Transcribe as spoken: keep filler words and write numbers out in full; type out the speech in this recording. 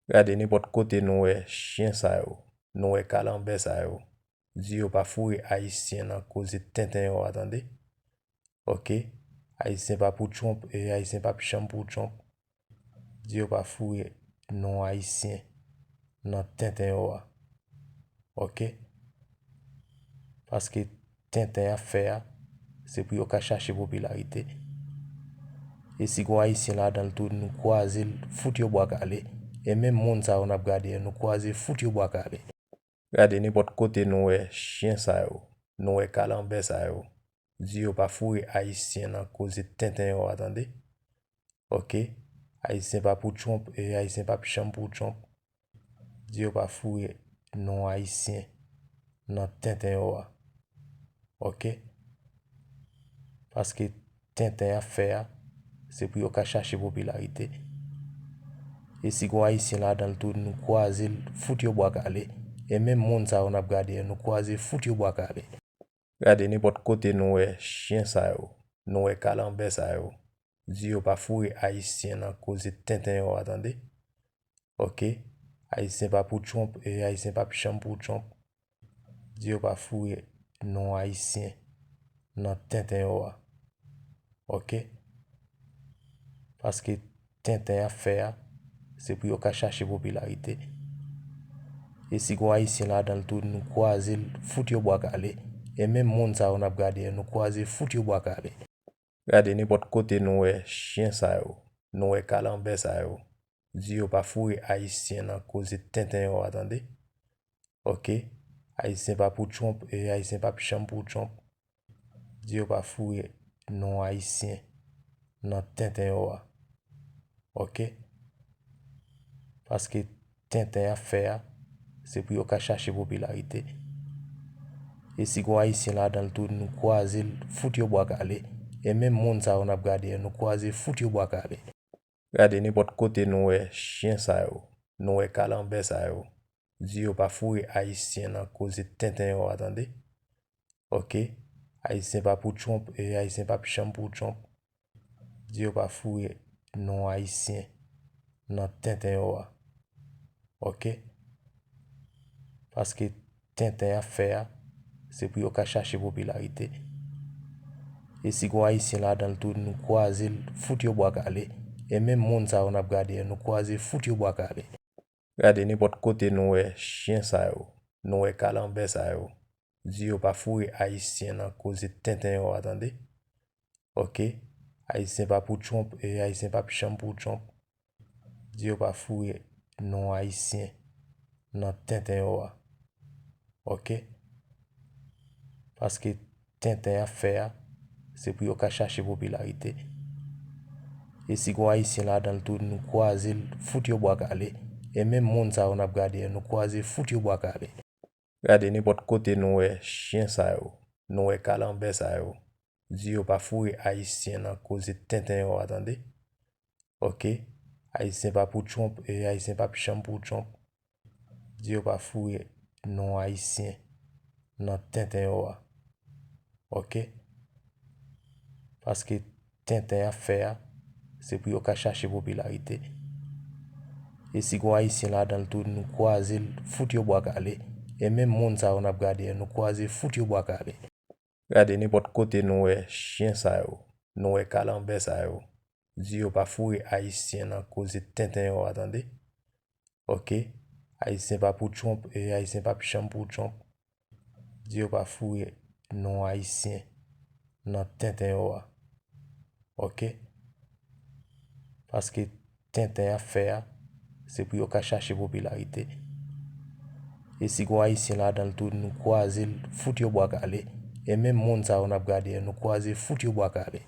Gade nenpòt kote nou wè chen sa yo, nou wè kalanbè sa yo, di yo pa foure Ayisyen nan koze tenten yo a, tande. Oke? Ayisyen pa pou Trump, e Ayisyen p ap janm pou Trump. Di yo pa foure non Ayisyen nan tenten yo a. Oke? Paske tenten y ap fè a, se pou yo ka chache popilarite. E si gon Ayisyen ladan l tou, nou kwaze l, fout yo bwa kale. E menm moun sa yo n ap gade yo, nou kwaze, fout yo bwa kale. Gade nenpòt kote nou wè chen sa yo, nou wè kalanbè sa yo, di yo pa foure Ayisyen nan koze tenten yo a, tande. Oke? Ayisyen pa pou Trump, e Ayisyen p ap janm pou Trump. Di yo pa foure non Ayisyen nan tenten yo a. Oke? Paske tenten y ap fè a, se pou yo ka chache popilarite. E si gon Ayisyen ladan l tou, nou kwaze l, fout yo bwa kale. E menm moun sa yo n ap gade yo, nou kwaze, fout yo bwa kale. Gade nenpòt kote nou wè chen sa yo, nou wè kalanbè sa yo, di yo pa foure Ayisyen nan koze tenten yo a, tande. Oke? Ayisyen pa pou Trump, e Ayisyen p ap janm pou Trump. Di yo pa foure non Ayisyen nan tenten yo a. Oke? Paske tenten y ap fè a, se pou yo ka chache popilarite. E si gon Ayisyen ladan l tou, nou kwaze l, fout yo bwa kale. E menm moun sa yo n ap gade yo, nou kwaze, fout yo bwa kale. Gade nenpòt kote nou wè chen sa yo, nou wè kalanbè sa yo, di yo pa foure Ayisyen nan koze tenten yo a, tande. Oke? Ayisyen pa pou Trump, e Ayisyen p ap janm pou Trump. Di yo pa foure non Ayisyen nan tenten yo a. Oke? Paske tenten y ap fè a, se pou yo ka chache popilarite. E si gon Ayisyen ladan l tou, nou kwaze l, fout yo bwa kale. E menm moun sa yo n ap gade yo, nou kwaze, fout yo bwa kale. Gade nenpòt kote nou wè chen sa yo, nou wè kalanbè sa yo, di yo pa foure Ayisyen nan koze tenten yo a, tande. Oke? Ayisyen pa pou Trump, e Ayisyen p ap janm pou Trump. Di yo pa foure non Ayisyen nan tenten yo a. Oke? Paske tenten y ap fè a, se pou yo ka chache popilarite. E si gon Ayisyen ladan l tou, nou kwaze l, fout yo bwa kale. E menm moun sa yo n ap gade yo, nou kwaze, fout yo bwa kale. Gade nenpòt kote nou wè chen sa yo, nou wè kalanbè sa yo, di yo pa foure Ayisyen nan koze tenten yo a, tande. Oke? Ayisyen pa pou Trump, e Ayisyen p ap janm pou Trump. Di yo pa foure non Ayisyen nan tenten yo a. Oke? Paske tenten y ap fè a, se pou yo ka chache popilarite. E si gon Ayisyen ladan l tou, nou kwaze l, fout yo bwa kale. E menm moun sa yo n ap gade yo, nou kwaze, fout yo bwa kale. Gade nenpòt kote nou wè chen sa yo, nou wè kalanbè sa yo, di yo pa foure Ayisyen nan koze tenten yo a, tande. Oke? Ayisyen pa pou Trump, e Ayisyen p ap janm pou Trump. Di yo pa foure non Ayisyen nan tenten yo a. Oke? Paske tenten y ap fè a, se pou yo ka chache popilarite. E si gon Ayisyen ladan l tou, nou kwaze l, fout yo bwa kale. E menm moun sa yo n ap gade yo, nou kwaze, fout yo bwa kale. Gade nenpòt kote nou wè chen sa yo, nou wè kalanbè sa yo, di yo pa foure Ayisyen nan koze tenten yo a, tande. Oke? Ayisyen pa pou Trump, e Ayisyen p ap janm pou Trump. Di yo pa foure non Ayisyen nan tenten yo a. Oke? Paske tenten y ap fè a, se pou yo ka chache popilarite. E si gon Ayisyen ladan l tou, nou kwaze l, fout yo bwa kale. E menm moun sa yo n ap gade yo, nou kwaze, fout yo bwa kale.